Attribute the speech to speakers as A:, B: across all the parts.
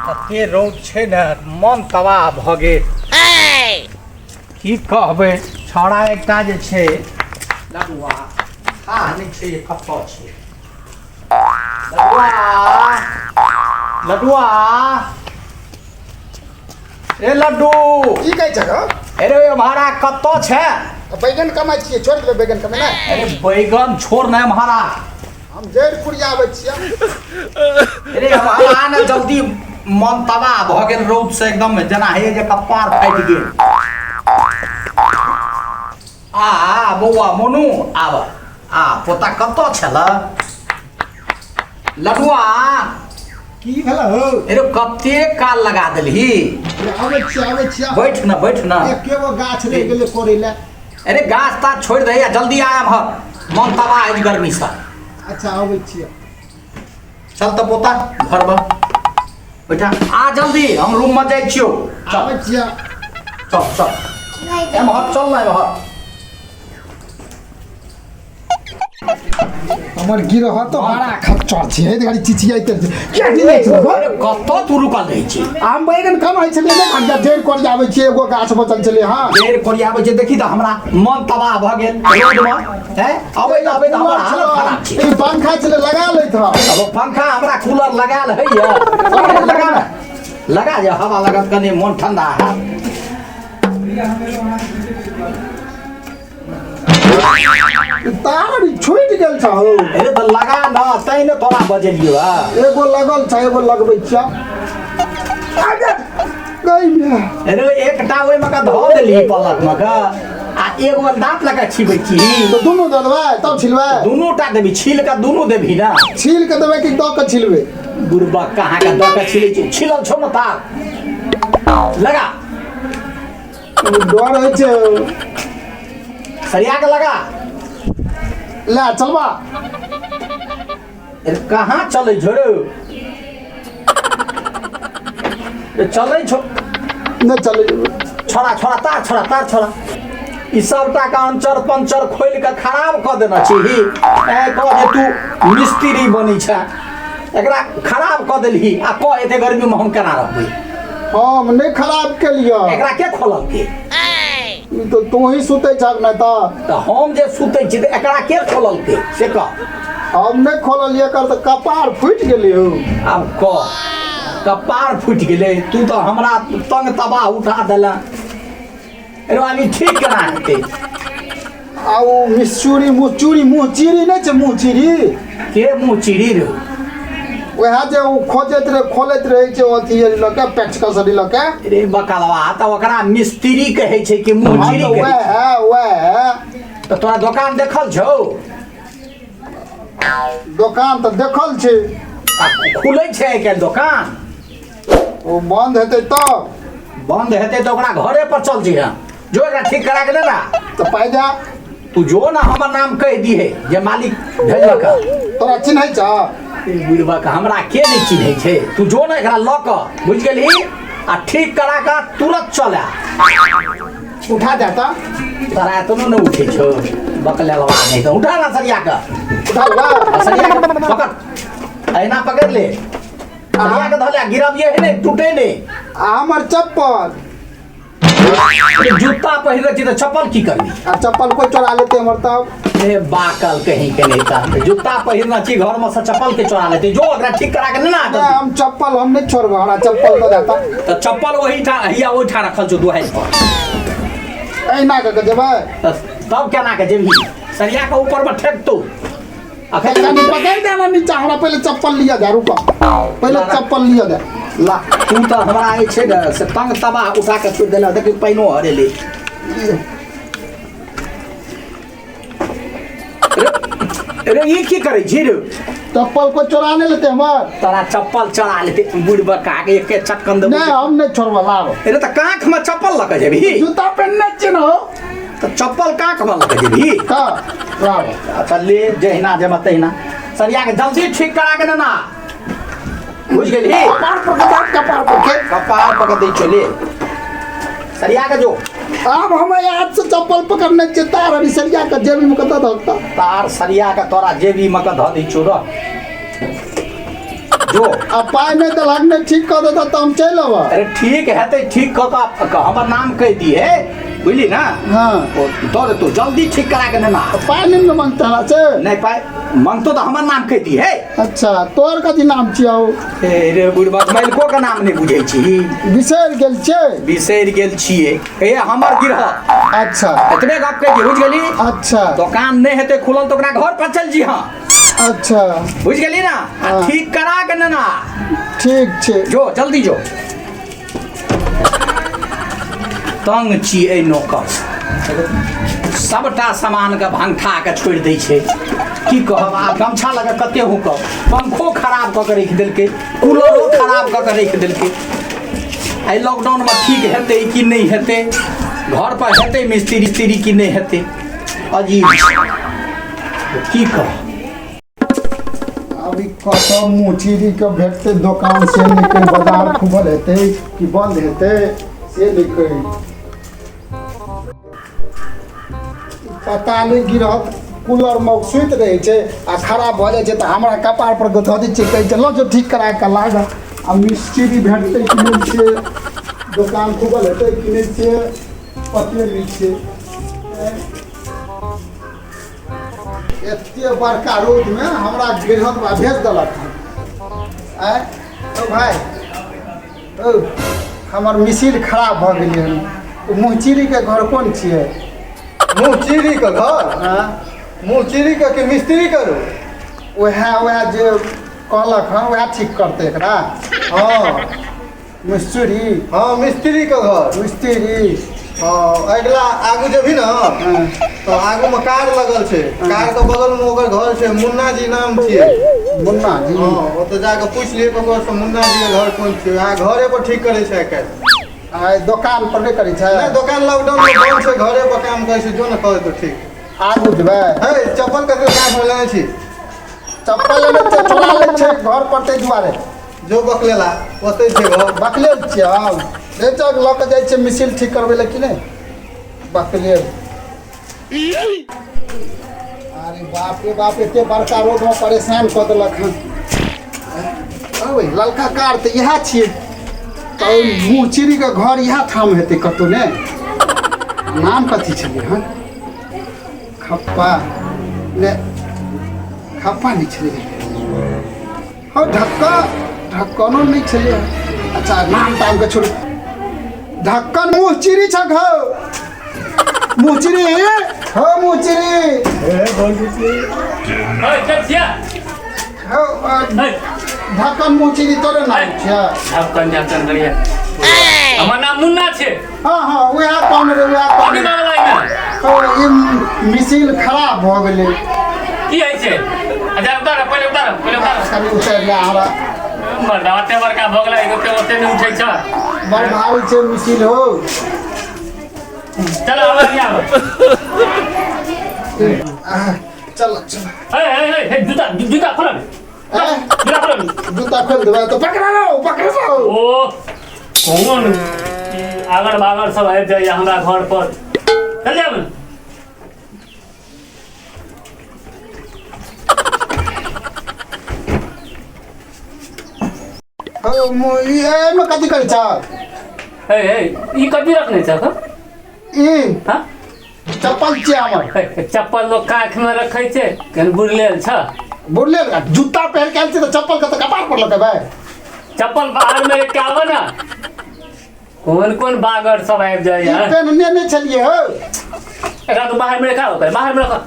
A: कते रौद छै ने, मन तबाह भऽ गेल। की कहबै, छौड़ा एकटा जे छै लडुआ, थाह नहि छै जे कतऽ छै। लडुआ, लडुआ रे, लड्डू।
B: की कहै छह हौ?
A: अरे हमारा कतऽ छै?
B: बैगन कमाइ छियै, छोड़ि देबै बैगन कमेनाइ?
A: अरे बैगन छोड़ ने हमारा।
B: हम जड़ि कुरियाबै छियै।
A: अरे हमारा ने जल्दी, मन तबाह भऽ गेल रौद से, एकदम जेना हे जे कपार फाटि गेल। आ बौआ मोनू, आब आ पोता, कतऽ छल लडुआ?
B: की भेल हौ?
A: अरे कते काल लगा देलही?
B: आबै छियै, आबै छियै।
A: बैठ न, बैठ न।
B: एके गो गाछ रहि गेलै कोड़ै लए।
A: अरे गाछ ताछ छोड़ि दही आ जल्दी आयब हम, मन तबाह अछि गर्मीसँ।
B: अच्छा, आबै छियै।
A: चल तऽ पोता, घरमे बैठा, आ जल्दी, हम रूममे जाइ छियौ। चल।
B: आबै छियै।
A: चल चल, एम्हर चल न एम्हर।
B: हमर गिरह तो बड़ा खच्चर छै, हे घड़ी चिचियाइत छै, किया चिचियाइ छै?
A: अरे कतऽ तू रुकल रहै छी?
B: हम बैगन कमाइ छलियै ने, घंटा डेढ़ कोरियाबै छियै, एगो गाछ बचल छलै। हँ,
A: डेढ़ कोरियाबै छै। देखी तऽ हमरा मन तबाह भऽ गेल रोडमे हैं, अबैत अबैत हमर हालत खराब छै।
B: ई पंखा छलै, लगा लैत हँ।
A: अब पंखा हमरा कूलर लगायल होइए, लगा ने, लगा जे हवा लगत, कनि मन ठंडा हैत।
B: तार छूटि गेल छौ।
A: अरे तऽ लगा न, तैं ने तोरा बजेलियौ हँ।
B: एगो लगल छै, एगो लगबै छियौ। अरे, गई मे।
A: अरे एकटा ओहिमे का धऽ देलही पलकमे का, आ एगो दाँत लगा छिबै छी।
B: तऽ दुनू दऽ देबै तब छिलबै?
A: दुनू टा देबी, छील कऽ दुनू देबही ने।
B: छील के देबै कि दऽ के छिलबै?
A: बुढ़बा कहाँ के दऽ के छिलै छी? छिलल छौ ने तार, लगा।
B: डर होइ छै।
A: सरिया के लगा।
B: ले चलबा।
A: अरे कहाँ चलै छौ रे? रे चलै छौ?
B: नहि चलै।
A: छोड़ा, छोड़ा तार, छोड़ा तार, छोड़ा। ई सबटा के अंचर पंचर खोलि के खराब कऽ देने छी। ऐ कह जे तू मिस्त्री बनै छै, एकरा खराब कऽ देलही आ कह एते गर्मी में हम केना रहबै?
B: हम नहि खराब केलियऽ।
A: एकरा के खोललकै?
B: ई तऽ तू ही सुतै छहक ने तऽ।
A: तऽ हम जे सुतै छी तऽ एकरा के खोललकै से कह।
B: हम नहि खोललियै, एकर तऽ कपार फूटि गेलै हौ।
A: आब कह, कपार फूटि गेलै। तू तऽ हमरा तंग तबाह उठा देला। अरे आब ई ठीक केना हेतै?
B: आ ओ मिसचूरी मुँह चूरी, मुँह चीरी नहि छै, मुँह चीरी।
A: के मुँह चिड़ी रे?
B: वएह जे ओ खोजैत रहे, खोलैत रहै छै, अथी लऽ के, पैचकस लऽ के।
A: रे बकलवा, तऽ ओकरा मिस्त्री कहै छै कि मुँह
B: हाँ
A: चिड़ी
B: तऽ
A: कहै
B: वएह
A: छै?
B: है, वएह है।
A: तऽ तोरा दोकान देखल छौ?
B: दोकान तऽ देखल छै।
A: आ खुलै छै आइ काल्हि दोकान?
B: ओ बंद हेतै तब।
A: बंद हेतै तऽ ओकरा घरे पर चल जइहे, जो एकरा ठीक करा के ले ना।
B: तऽ पाइ दे।
A: तू जो ना, हमर नाम कहि दिहे जे मालिक भेजलक।
B: तोरा चिन्है छ?
A: ई बुढ़बक हमरा के नहि चिन्है छै? तू जो ने एकरा लऽ कऽ, बुझि गेलही? आ ठीक करा कऽ तुरंत चल आ।
B: उठा दे तऽ।
A: तोरा एतनो नहि उठै छौ बकलेलवा, नहि तऽ उठा ना सरिया कऽ।
B: उठा लेबै।
A: आ सरिया कऽ पकड़, एहिना पकड़ ले, सरिया कऽ धऽ ले, गिरबिये नहि, टूटे नहि।
B: आ हमर चप्पल?
A: जूता पहिरले छी तऽ चप्पल की करबी?
B: आ चप्पल कोइ चोरा लेतै हमर तब?
A: ए बाकल कहीं के नहीं तऽ जूता पहिरना छी घर में से चप्पल के चोरा लेते? जो ओकरा ठीक करा के ना।
B: नहि, हम चप्पल हम नहि छोड़बै, हमरा चप्पल दऽ देता।
A: तऽ चप्पल ओही ठा हिया ओहि ठा रखल छौ दुहारि पर।
B: एहिना कऽ के जेबै?
A: तऽ तब केना के जेबही? सरिया के ऊपर में ठेकतौ अखन।
B: कनि पकड़ि दे ना नीचा हमरा, पहिले चप्पल लिअ दे, रुक, पहिले चप्पल लिअ दे।
A: ला, तू तऽ हमरा जे छै ने से तंग तबाह उठा के छोड़ि देलक। देखी, पानिओ हरेले। रे, ई की करै छी रे?
B: चप्पल को चोरा नहि लेतै हमर?
A: तोरा चप्पल चोरा लेतै बुढ़ बका के, एके चटकन देबौ।
B: नहि, हम नहि छोड़बै, लाब।
A: अरे तऽ काँख में चप्पल लऽ के जेबही?
B: जूता पहिनने छियै ने हौ।
A: तऽ चप्पल काँख में लऽ के जेबही?
B: तऽ लाब।
A: अच्छा ले, जहिना जेबह तहिना। सरिया के जल्दी ठीक करा के देना, बुझ गेलही?
B: कपार पर के दाँत, कपार पर के।
A: कपार पर के दै छौ, ले सरिया के जो।
B: आब हम हाथ से चप्पल पकड़ने छियै, तार अभी सरिया के जेबी में कतऽ धकता?
A: तार सरिया के तोरा जेबी में के धऽ दै छौ, रह। जो।
B: आ पाइ नहि देलक, नहि ठीक कऽ देतह तऽ हम चलि अबह।
A: अरे ठीक हेतै, ठीक कऽ कऽ हमर नाम कहि दिहे, बुझली ना?
B: हाँ।
A: ओ दऽ देतौ, जल्दी ठीक करा के नेना।
B: पाइ नहि ने मांगता हमरा से?
A: नहि, पाइ मांगतो तऽ हमर नाम कहि दिहे।
B: अच्छा, तोहर कथी नाम छियौ?
A: हे रे बुढ़बा, मालिको के नाम नहि बुझै छी?
B: बिसरि गेल छियै।
A: बिसरि गेल छियै। हे, हमर गिरह।
B: अच्छा।
A: एतबे गप कहि दिहे, बुझि गेली?
B: अच्छा।
A: दोकान नहि हेतै खुलल तऽ ओकरा घर पर चल जी। हाँ।
B: अच्छा।
A: बुझि गेली ना? आ
B: हाँ।
A: ठीक करा के नेना।
B: ठीक छै।
A: जो, जल्दी जो। तंग छी एहि नौकर, सबटा सामानके भंगठा के छोड़ि दै छै। की कहब, आ गमछा लऽ कऽ कते हुकब। पंखो खराब कऽ के राखि देलकै, कूलरो खराब कऽ के राखि देलकै। एहि लॉकडाउनमे ठीक हेतै कि नहि हेतै? घर पर हेतै मिस्त्री स्त्री कि नहि हेतै? अजीब छै, की कहब।
B: अभी कतऽ मुँह चीरी के भेटतै दोकान से नहि कही, बाजार खुलल हेतै कि बंद हेतै से नहि कही। पता नहि, गिरहत कूलर मे सुति रहै छै आ खराब भऽ जाइ छै तऽ हमरा कपार पर धऽ दै छै, कहै छै लऽ जो, ठीक करा कऽ लाग। आ मिस्त्री भेटतै कि नहि से, दोकान खुलल हेतै कि नहि से पते नहि छै। एते बड़का रौदमे हमरा गिरहत बा भेज देलक हन। आँय ओ भाय, ओ हमर मिसिल खराब भऽ गेलै हन। ओ मुँहचिरीके घर कोन छियै?
C: मुँह चीरी के घर?
B: हँ।
C: मुँह चीरी के कि मिस्त्री करू?
B: उएह उएह जे कहलक हन, उएह ठीक करतै एकरा?
C: हँ।
B: मिस्त्री?
C: हँ, मिस्त्री के घर।
B: मिस्त्री।
C: हँ, अगिला आगू जेबही ने तऽ आगू मे कार लगल छै, कार के बगल मे ओकर घर छै, मुन्ना जी नाम छियै।
B: मुन्ना जी?
C: हँ, ओतऽ जाके पूछि लियै ककरो से, मुन्ना जी के घर कोन छै। वएह घरे पर ठीक करै छै आइ काल्हि।
B: आइ दोकान पर नहि करै छै?
C: नहि, दोकान लॉकडाउन मे बंद छै, घरे पर काम करै छै। जो ने, करै तो ठीक।
B: आगू जेबै।
C: हे, चप्पल ककरो काज मे लेने छी?
B: चप्पल लेने छियै, चोरा लै छै घर पर, ताहि दुआरे।
C: जो बकलेला, ओतै छै घर।
B: बकलेल छियै हम? ले चल, लऽ कऽ जाइ छियै मिसिल ठीक करबै लए कि नहि। बकलेल। अरे बाप रे बाप, एते बड़का रोडमे परेशान कऽ देलक हन। ओइ ललका कार तऽ इएह छियै, तऽ मुँह चिरीके घर इएह ठाम हेतै कतहु ने। नाम कथी छलै हन? खप्पा ने, खप्पा नहि छलै हौ, ढक्का ढक्कनो नहि छलै। अच्छा, नाम तामके छोड़ू। ढक्कन मुँह चिरी छ घौ, मुँह चिरी हौ, मुँह चिरी हौ। ढक्कन मुँह चिरी तोरे नाम छियै?
D: ढक्कन ढक्कन करिए, हमर नाम मुन्ना छै।
B: हाँ हाँ, वएह कौन रे, वएह कौन?
D: कथी मामला एहिमे?
B: ओ ई मिसिल खराब भऽ गेलै।
D: की होइ छै? अच्छा, उतार पहिले, उतार पहिले, उतार।
B: कनि उतारि ले हमरा।
D: मर्दा, ओते बड़का भऽ गेलै, ओते ओते नहि उठै छ।
B: बड़ भारी छै मिसिल हो।
D: चल, आवाज नहि आबै।
B: चल चल।
D: हे हे हे हे, जूता जूता खोल। जूता खोल।
B: जूता खोल देबै तऽ पकड़ा रहो, पकड़ा रहो।
D: ओ कोन ई आगर बागर सब आबि जाइए हमरा घर पर। चल जाब।
B: हौ, ई एहिमे कथी करै छ?
D: हे हे, ई कथी रखने छ?
B: ई?
D: हाँ।
B: चप्पल छियै हमर।
D: हे, चप्पल लोग काख में रखै छै? केहन बुड़लेल छ।
B: बुझलियै ने, जूता पहिर के आयल छी तऽ चप्पल के तऽ कपार पर लगेबै।
D: चप्पल बाहर में रख के आबऽ ने, कोन कोन बागर सब आबि
B: ई
D: जाइए।
B: पहिनने नहि छलियै हौ।
D: एकरा तो बाहर में रखा, ओकर बाहर में रखा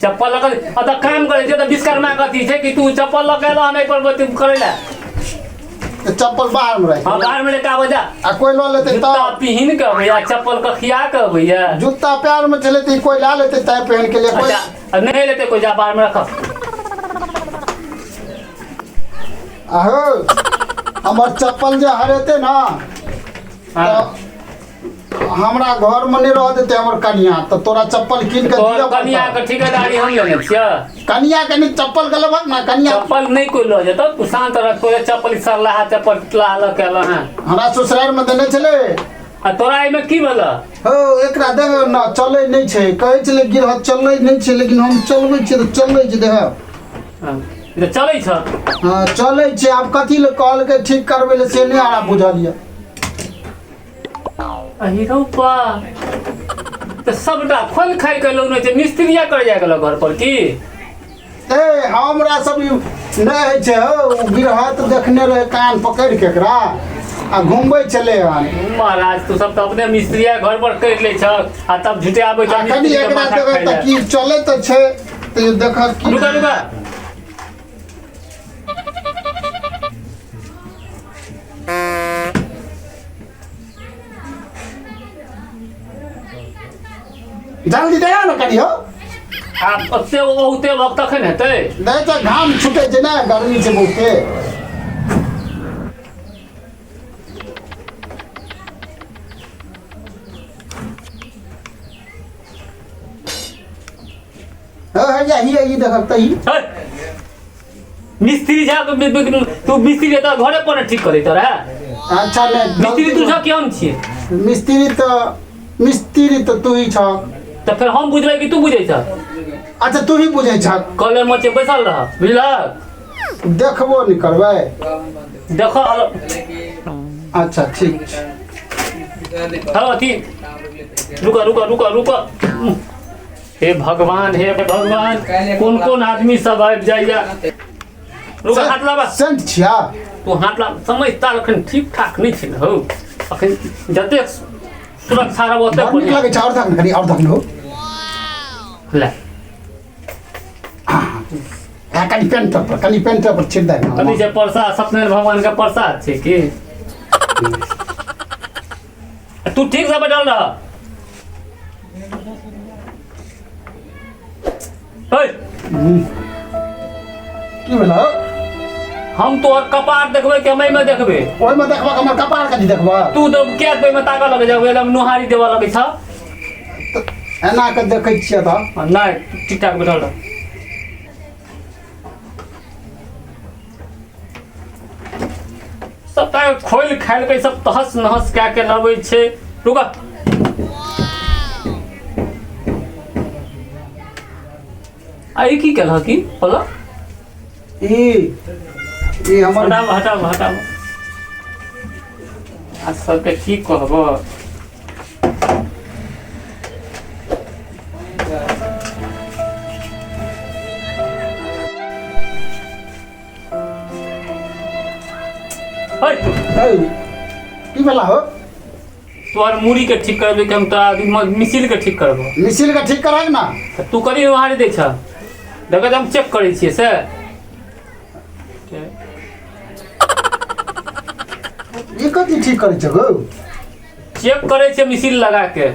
D: चप्पल लऽ कऽ। अतऽ काम करै छै तऽ विश्वकर्मा कथी छै कि तू चप्पल लऽ कऽ एलह हन एहि पर अथी करै लए?
B: तऽ चप्पल बाहर मे राखि।
D: हाँ, बाहर में लेके आबऽ जा।
B: आ कोइ लऽ लेतै
D: जूता
B: तऽ?
D: पहिन के अबैया, चप्पल कखिया के अबैया।
B: जूता पैर मे छलै तऽ ई कोइ लए लेतै तैं पहिन के लिए कोइ।
D: अच्छा, आ नहि लेतै कोइ, जा बाहर में रख।
B: आहो, हमर चप्पल जे हरेतै ने
D: हाँ।
B: तऽ हमरा घरमे नहि रह देतै हमर कनिया, तऽ तोरा चप्पल कीन के
D: तोहर
B: दिअ
D: कनिया
B: पड़तौ।
D: के ठेकेदारी हम लेने छियै।
B: कनिया के नहि, चप्पल के लेबक ने कनिया।
D: चप्पल नहि कोइ लऽ जेतौ, तू शान्त रह। तोरे चप्पल सरलाहा चप्पल टुटलाहा लऽ के एलह हँ।
B: हमरा ससुरारिमे देने छलै।
D: आ तोरा एहिमे की भेलह?
B: हौ, एकरा देख ने, चलै नहि छै। कहै छलै गिरह चलै नहि छै, लेकिन हम चलबै छियै तऽ चलै छै, देख।
D: हाँ। ई तऽ चलै छ।
B: हँ, चलै छै। आब कथी लए कहलकै ठीक करबै लए से नहि हमरा बुझल यऽ।
D: अही रौपा, तऽ सबटा खोलि खालि कऽ लौने छै। मिस्त्रिया करे जाय गेल घर पर की?
B: ए, हमरा सब ई नहि होइ छै हौ। ओ गिरहत देखने रहै, कान पकड़ि के एकरा आ घुमबै छलै हन।
D: महाराज, तू सब तऽ अपने मिस्त्रिया घर पर करि लै छह आ तब झुटे आबै
B: आ
D: छह
B: कनि
D: मिस्त्री के
B: एकरा
D: माथा
B: देबै
D: खाइ
B: तऽ
D: लए।
B: की चलै तऽ छै, तऽ देखऽ की।
D: रुका रुका।
B: जल्दी दया ने कनि हौ।
D: आब ओते बहुते वक्त तखन हेतै।
B: नहि तऽ घाम छुटै छै ने, गर्मी छै बहुते। हँ, हँ, ही ई देखक तऽ ई।
D: है, मिस्त्री जा तू मिस्त्री तऽ घरे पर ठीक करै तोरा।
B: अच्छा, नहि।
D: मिस्त्री तू छह कि हम छियै?
B: मिस्त्री तऽ तू ही छह।
D: तऽ फेर हम बुझबै कि तू बुझै छह?
B: अच्छा, तू ही बुझै छह।
D: कले मचे बैसल रह, बुझलक?
B: देखबो नहि करबै?
D: देखो।
B: अच्छा, ठीक छै।
D: हँ, अथी रुक रुक रुक रुक। हे भगवान, हे भगवान, कोन कोन आदमी सब आबि जाइया। रुक, हाथ लाबा।
B: सेंट छिया।
D: तू हाथ ला। समझता अखन ठीक ठाक नहि छै ने हौ। अखन जतेक सुरक्षा रहब ओतेक
B: बड़ नीक लगै छै। आओर धक कनि, आओर धक हो।
D: ले।
B: आ कनि पेंटर पर, कनि पेंटर पर छिट दे।
D: कथी छै प्रसाद? सत्यनारायण भगवान के प्रसाद छै की? तू ठीक से बैठल रह। ओइ,
B: की भेल हौ?
D: हम तोहर कपार देखबै कि हम एहिमे देखबै?
B: ओहिमे देखबक, हमर कपार कथी देखबक?
D: तू तऽ किया ओहिमे ताकऽ लगै छह? एकदम नुहारी देबऽ लगै छह।
B: एना कऽ देखै छियै तऽ।
D: नहि, ठीक ठाक बैठल रह। सबटा खोलि खालि के सब तहस नहस कए के लबै छै। रुक। आ ई की केलह? की बोल?
B: ई ई हमर
D: हटाब, हटाब, हटाब। आ सबके की कहब?
B: की भेला हो?
D: तोहर मूड़ी के ठीक करबे कि हम तोरा मिसिल के ठीक करबो?
B: मिसिल के ठीक कराक ना।
D: तऽ तू करी उहारी दै छह, देखै तऽ हम चेक करै छियै से।
B: ई कथी ठीक करै छौ गौ?
D: चेक करै छियै मिसिल लगा के।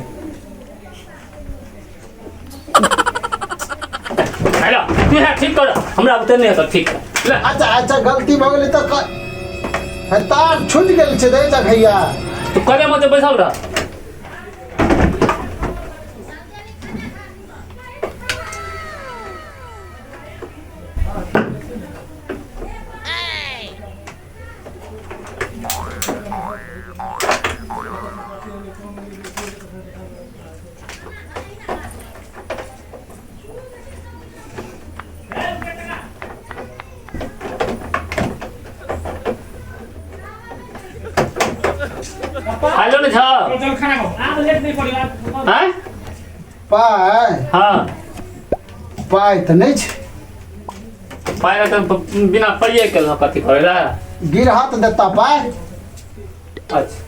D: हेलो, तू है ठीक कर, हमरा बुते नहि हेतौ ठीक। ले।
B: अच्छा अच्छा, गलती भऽ गेलै तऽ हे, तार छूटि गेल छै, दै भैया।
D: तू करे मत, बैसल रह। हेलो ने झा।
A: चल, खाना खाओ, आब लेट नहीं पड़ी आब।
D: हैं?
B: पाइ?
D: हाँ।
B: पाइ तऽ नहि छै।
D: पाइ तऽ बिना पाइए केलहुँ, कथी करै लए?
B: गिरहत देता पाइ।
D: अच्छा।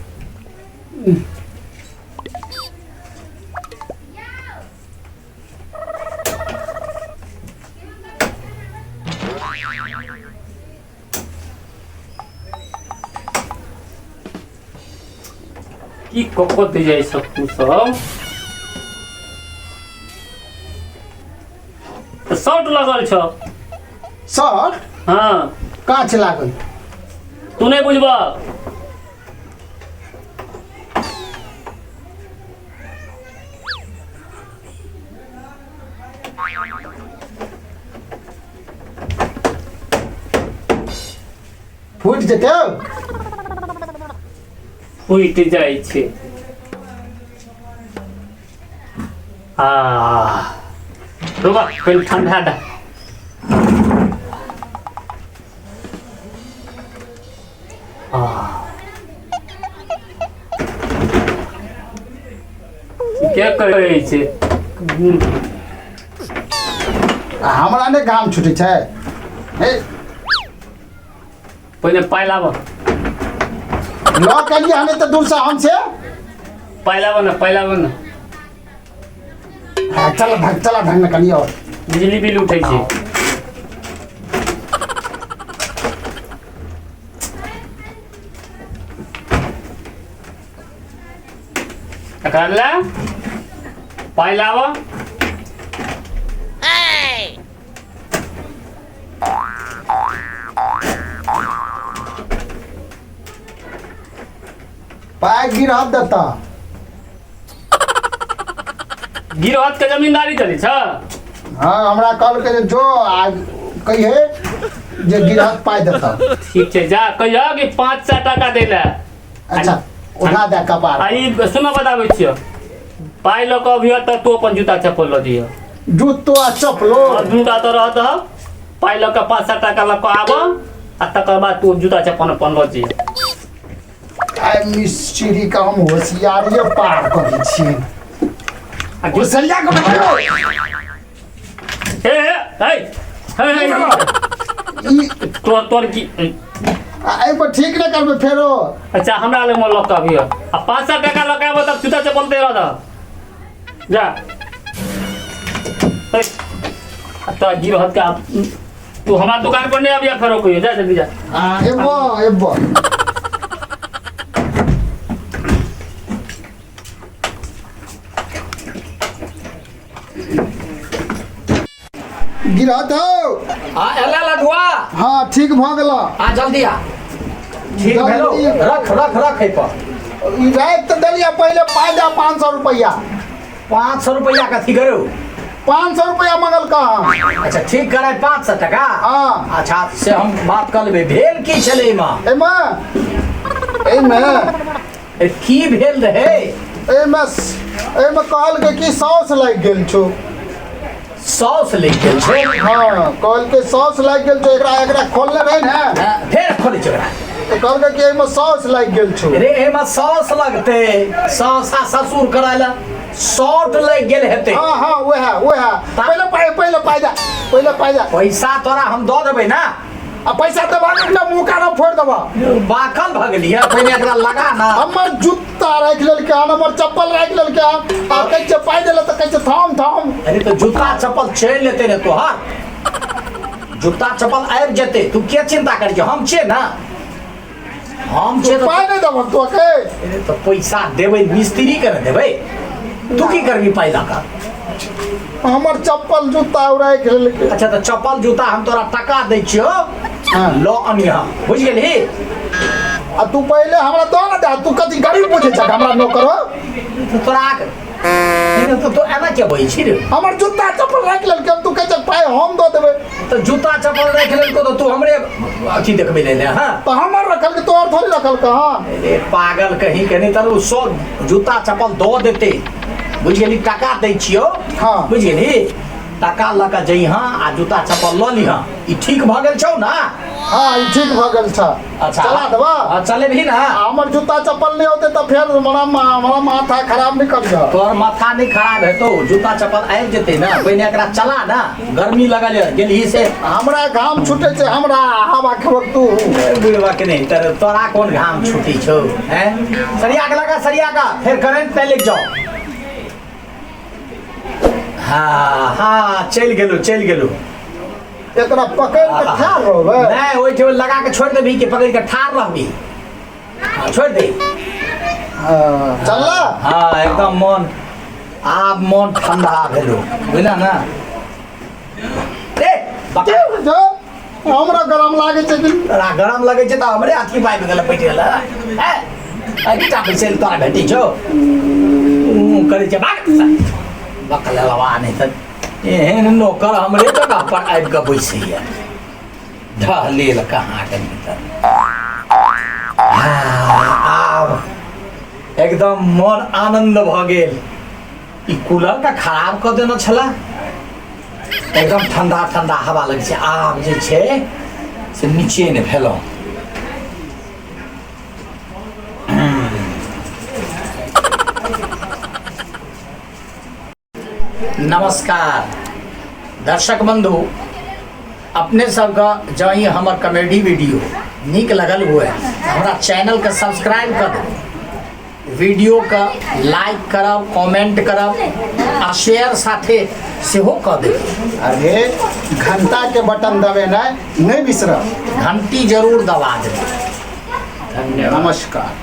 D: की कऽ दे जाइ सब तू सब तऽ शॉर्ट लगल छौ।
B: शॉर्ट?
D: हाँ।
B: काँच लागल।
D: तू नहि बुझबह।
B: फूटि जेतै।
D: फूटि जाइ छै। आ रुक, कनि ठंडा दे। के करै छै?
B: आ हमरा नहि घाम छुटै छै। हे,
D: पहिने पाइ लाबऽ।
B: लऽ के एलियै हन एते दूरसँ हम से।
D: पाइ लाबऽ ने, पाइ लाबऽ ने।
B: हाँ, चल ढंग, चल ढंग ने कनी और।
D: बिजली बिल उठै छै। एकरा ले पाइ लाबऽ।
B: पाइ गिरह देता।
D: गिरहत के जमींदारी चलै छ?
B: हाँ, हमरा कहलकै जे जो आ कहिहे जे गिरहत पाइ देता।
D: ठीक छै, जा कहिह कि 500 टाका दै लए।
B: अच्छा, उठा दे कपार।
D: आ ई सुनो, बताबै छियौ, पाइ लऽ कऽ अबिह तऽ तू अपन जूता चप्पल लऽ जइह।
B: जूतो आ चप्पलो?
D: और जूता तऽ रहत, पाइ लऽ कऽ 500 टाका लऽ कऽ आबऽ आ तकर बाद तू जूता चप्पल अपन लऽ जइह।
B: आइ मिस्त्री के हम होशियारिये पार कऽ दै छियै।
D: आ
B: होशियारिया के भाइयो।
D: हे हे हे हे हे,
B: ई
D: तोर तोर की
B: आ एहि पर ठीक नहि करबै फेरो।
D: अच्छा, हमरा लग मे लऽ कऽ अबिह आ 500 टाका लऽ कऽ आबऽ तब जूता चप्पल दे रहत। जा हे, आ तोरा गिरहत के आब तू हमरा दुकान पर नहीं अबिया फेरो कहियो। जा जल्दी जा।
B: आ एबो एबो। गिरहत हौ।
A: हाँ, एला लडुआ।
B: हाँ, ठीक भऽ गेल।
A: आ जल्दी आ। ठीक भेलो?
B: जल्दी।
A: रख रख रख एहि पर।
B: ई राति तऽ देलियै, पहिले पाइ दे 500 रुपैआ।
A: 500 रुपैआ कथी करू?
B: 500 रुपैआ मंगल कहाँ।
A: अच्छा, ठीक कराय 500 टका?
B: हाँ।
A: अच्छा, से हम बात कऽ लेबै। भेल की छलै एहिमे?
B: एहिमे एहिमे
A: ए, की भेल रहै?
B: एहिमे एहिमे कहलकै कि सॉस लागि गेल छौ।
A: सॉस लागि गेल छै?
B: हाँ, कहलकै सॉस लागि गेल छौ। एकरा एकरा खोलने रहै ने।
A: हाँ, फेर खोलै छै ओकरा?
B: तऽ कहलकै कि एहिमे सॉस लागि गेल छौ।
A: रे, एहिमे सॉस लगतै? सॉस आ ससुर करै लए शॉर्ट लागि गेल हेतै।
B: हाँ हाँ, वएह वएह। पहिले पाइ, पहिले पाइ दे, पहिले पाइ दे।
A: पैसा तोरा हम दऽ देबै ने।
B: आ पैसा देबा ने, मुँह कान फोड़ि देबा।
A: बाकल भऽ गेलियै? पहिने एकरा लगा ना।
B: हमर जूता राखि लेलकै हन, हमर चप्पल राखि लेलकै हन, आ कहै छै पाइ देले तऽ कहै छै थाम थाम।
A: अरे, तऽ जूता चप्पल चलि लेतै ने तोहर, जूता चप्पल आबि जेतै। तू के चिंता करै छी? हम छियै ने, हम छियै तऽ।
B: पाइ नहि देबह तू के?
A: अरे, तऽ पैसा देबै मिस्त्री के ने देबै। तू की करबी पाइ लऽ कऽ?
B: हमर चप्पल जूता ओ राखि लेलकै।
A: अच्छा, तऽ चप्पल जूता हम तोरा टका दै छियौ।
B: हाँ।
A: लऽ अनिह, बुझि गेलही?
B: आ तू पहिले हमरा दऽ ने दे। तू कथी गरीब बुझै छह हमरा नौकर हो?
A: तऽ तोरा नहि, तऽ तू एना किया बजै छी रे?
B: हमर जूता चप्पल राखि लेलकै, हम तू कहै छह पाइ हम दऽ देबै।
A: तऽ जूता चप्पल राखि लेलको तऽ तू हमरे अथी देखबै ले? हाँ।
B: तऽ हमर रखलकै, तोहर थोड़ी रखलकै? हँ।
A: अरे पागल कहीं के, नहीं तर ओ सब जूता चप्पल दऽ देतै, बुझि गेली? टका दै छियौ।
B: हाँ।
A: बुझि गेली? टका लऽ कऽ जइहँ आ जूता चप्पल लऽ लिहँ। ई ठीक भऽ गेल छौ ने?
B: हाँ, ई ठीक भऽ गेल छ।
A: अच्छा।
B: चला देबा?
A: हाँ, चलेबही ने?
B: आ हमर जूता चप्पल नहि होतै तऽ फेर हमरा हमरा माथा खराब नहि करिह।
A: तोहर माथा नहि खराब हेतौ, जूता चप्पल आबि जेतै ने। पहिने एकरा चला ने, गर्मी लगल यऽ गेलही से।
B: हमरा घाम छूटै छै, हमरा हवा खेबक तू।
A: बुढ़वा के नहीं तर तोरा कोन घाम छूटी छौ? हैं, सरिया के लगा, सरिया का फिर करंट पे लेके जाओ। हाँ हाँ, चलि गेलू, चलि गेलू।
B: एकरा पकड़ि कऽ ठाढ़ रहबै?
A: नहीं, ओहिठाम लगा के छोड़ि देबही कि पकड़ि के ठाढ़ रहबही? हाँ, छोड़ि दे।
B: हाँ, चलला।
A: हाँ, एकदम मन, आब मन ठंडा भेलो, बुझला ना? ए बका।
B: के जो हमरा गरम लागै छै कि।
A: तोरा गरम लगै छै तऽ हमरे अथी पाबि गेल, पैठ गेल। एहिटा पैसे तोरा भेटै छौ? ऊँ करै छै, भाग बकल लवा। नहि तऽ एहन नौकर हमरे जगह पर आबि कऽ बैसैया, ढहलेल कहाँ के भीतर। आब एकदम मन आनन्द भऽ गेल। ई कूलर के खराब कऽ देने छला, एकदम ठंडा ठंडा हवा लगै छै। आब जे छै से नीचे नहि भेलहुँ। नमस्कार दर्शक बंधु, अपने सबके जँ ई हमर कॉमेडी वीडियो नीक लगल हुए हमरा चैनलके सब्सक्राइब कर देब, वीडियोके लाइक करब, कमेंट करब आ शेयर साथे सेहो कऽ देब।
B: अरे घंटा के बटन दबेनाइ नहि बिसरब।
A: घंटी जरूर दबा देब।
D: धन्यवाद।
B: नमस्कार।